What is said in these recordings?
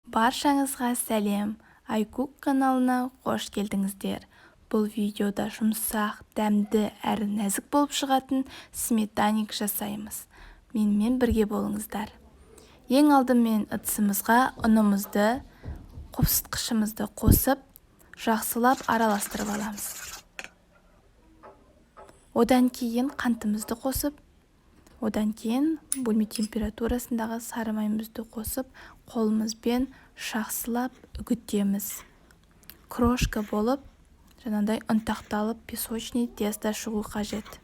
Баршаңызға сәлем! iCook каналына қош келдіңіздер! Бұл видеода жұмсақ, дәмді әрі нәзік болып шығатын сметанник жасаймыз. Менімен бірге болыңыздар. Ең алдымен ыдысымызға ұнымызды, қопсытқышымызды қосып, жақсылап араластырып аламыз. Одан кейін қантымызды қосып, одан кейін бөлме температурасындағы сары майымызды қосып, қолымызбен жақсылап үгітеміз. Крошка болып, жаңағыдай ұнтақталып, песочный тесто шығу қажет.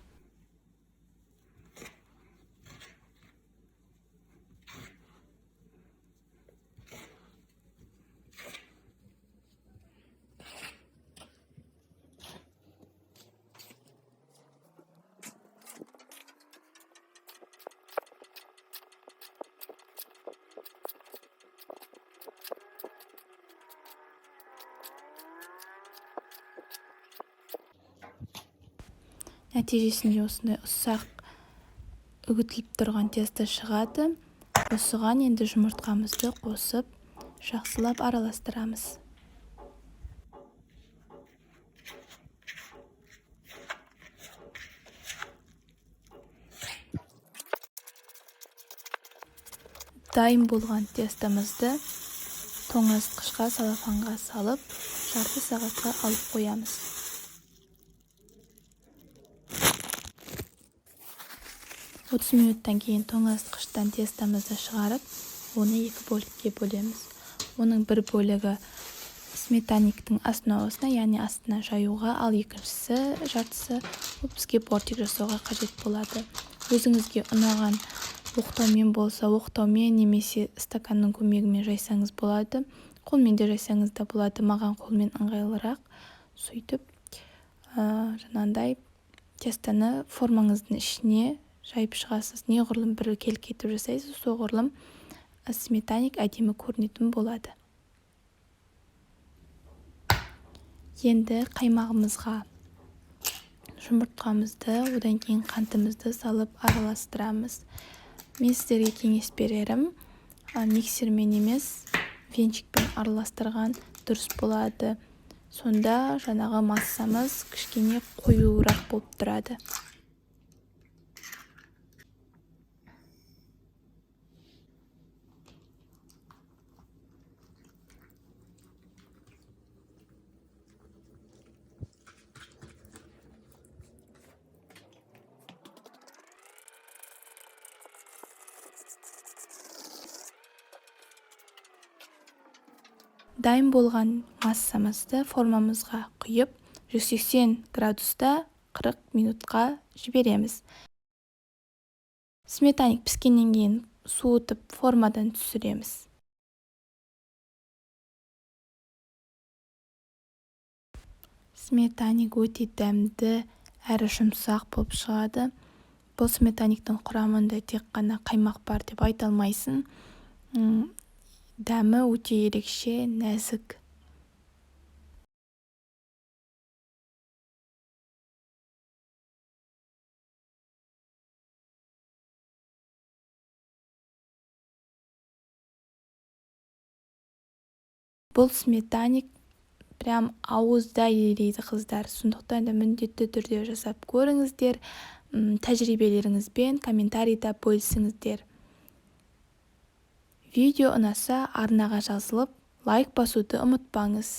Нәтижесінде осындай ұсақ үгітіліп тұрған тесто шығады. Осыған енді жұмыртқамызды қосып, жақсылап араластырамыз. Дайын болған тестомызды тоңазытқышқа, целлофанға салып, жарты сағатқа алып қоямыз. 30 минуттан кейін тоңазытқыштан тестомызды шығарып, оны екі бөлікке бөлеміз. Оның бір бөлігі сметанниктің основасына, яғни астына жаюға, ал екіншісі, жартысы, ол бізге бортик жасауға қажет болады. Өзіңізге ұнаған оқтаумен болса, оқтаумен немесе стаканның көмегімен жайсаңыз болады. Қолмен де жайсаңыз да болады. Маған қолмен ыңғайлырақ. Сөйтіп, жаңағындай тестоны формаңыздың ішіне жайып шығасыз. Неғұрлым біркелкі етіп жасайсыз, соғұрлым сметанник әдемі көрінетін болады. Енді қаймағымызға жұмыртқамызды, одан кейін қантымызды салып араластырамыз. Мен сіздерге кеңес берерім, миксермен емес, венчикпен араластырған дұрыс болады. Сонда жаңағы массамыз кішкене қоюырақ болып тұрады. Дайын болған массамызды формамызға құйып, 180 градуста 40 минутқа жібереміз. Сметанник піскеннен кейін суытып, формадан түсіреміз. Сметанник өте дәмді әрі жұмсақ болып шығады. Бұл сметанниктің құрамында тек қана қаймақ бар деп айта алмайсың. Дәмі өте ерекше, нәзік. Бұл сметанник прям ауызда ериді, қыздар. Сондықтан да міндетті түрде жасап көріңіздер, тәжірибелеріңізбен комментарийда бөлісіңіздер. Видео ұнаса, арнаға жазылып, лайк басуды ұмытпаңыз.